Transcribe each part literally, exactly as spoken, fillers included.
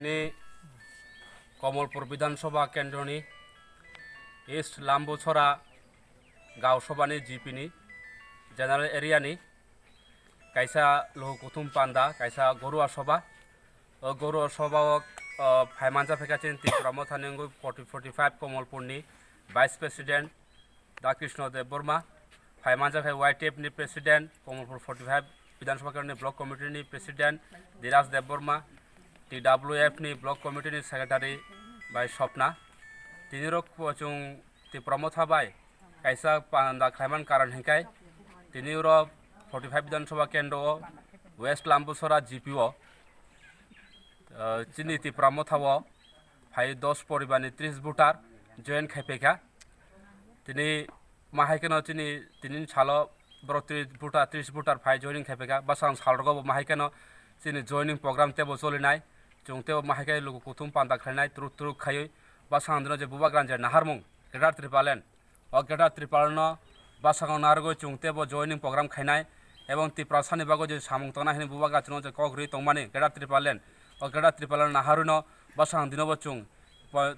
Ni Komolpur Bidhan Sabha Kendroni East Lambuchora Gaon Sabhani G P ni General Area ni kaisa luku kuthum panda, kaisa Gorua Sabha. O Gorua Sabha o, o, phaimanjak phaikha chini Tipra Mothani wngwi forty forty five Komolpurni Vice President Da Krishna Debbarma, phaimanjak khe Y T F ni President, Komolpur forty five Bidhan Sabha Kendroni Block Committee ni President Diraj Debbarma, T W F ni Block Committee ni Secretary bai Sopna. Tini rok chwng Tipra Motha bai kaisa panda khlaiman karon hinkai tini oro forty five Bidhan Sabha Kendro o West Lambusora G P o, ah, chini Tipra Motha o phai dos poribar ni tris voter join khai paikha. Tini mahaikeno chini tini salo borok tris voter, tris voter phai joining khai paikha. Bwsang salrogo bo mahaikeno chini joining program tebo cholinai. Chwng tebo mahaikhe luku kuthum panda khlainai, turuk turuk khaiwi. Bwsang dino je bubagrani je naharmung Greater Tipraland. O Greater Tipraland no bwskango narwgwi chwng tebo joining program khainai ebong Tiprasani bagwi je samung tongnai hwnwi bubagra chwngno je kok rwi tongmani Greater Tipraland. O Greater Tipraland naharwino bwsang dinobo chwng po-,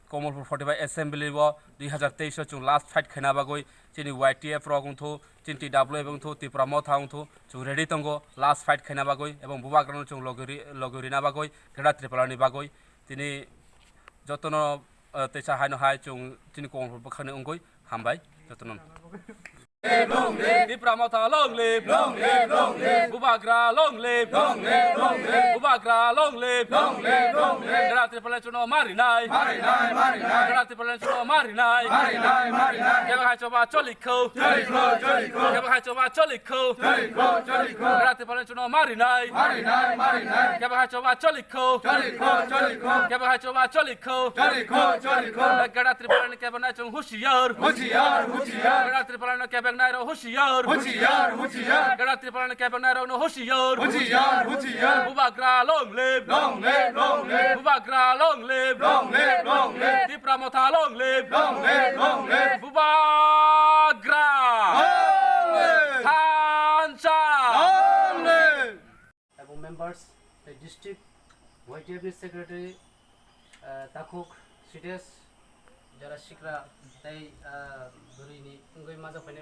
Komolpur forty five Assembly o dui hazar teis o chwng last fight khaina bagwi chini Y T F rok wngthu, chini T W F wngthu, Tipra Motha wngthu, chwng ready tongo last fight khaina bagwi ebong bubagrano chwng logi ri-, logi rina bagwi Greater Tipraland ni bagwi. Tini jotono, eh, teisa haino hai chwng chini Komolpur bwkhakni wngwi hambai jotono. Tipra Motha long live! Long live, long live! Bubagra long live! Long live, long live! Bubagra long live! Long live, long live! Greater Tipraland chwngno marinai! Marinai, marinai! Greater Tipraland chwngno marinai! Marinai, marinai! Kebo hai choba cholikho! Cholikho, cholikho! Kebo hai choba cholikho! Cholikho, cholikho! Greater Tipraland chwngno marinai! Marinai, marinai! Kebo hai choba cholikho! Cholikho, cholikho! Kebo hai choba cholikho! Cholikho, cholikho! Greater Tipraland kebo nai chwng husiar! Husiar, husiar! Greater Tipraland kebo nai ro husiar! Husiar, husiar! Greater Tipraland kebo nai ro no husiar! Husiar, husiar! Bubagra long live! Long live, long live! Bubagra long live! Long live, long live! Tipra Motha long live! Long live, long live! Bubagra! Long live! Thansa! Long live! Ebong members, tei district Y T F ni secretary, ah, Takhuk Sides, jara sikra tei, ah, bwrwini wngwi majak phainai.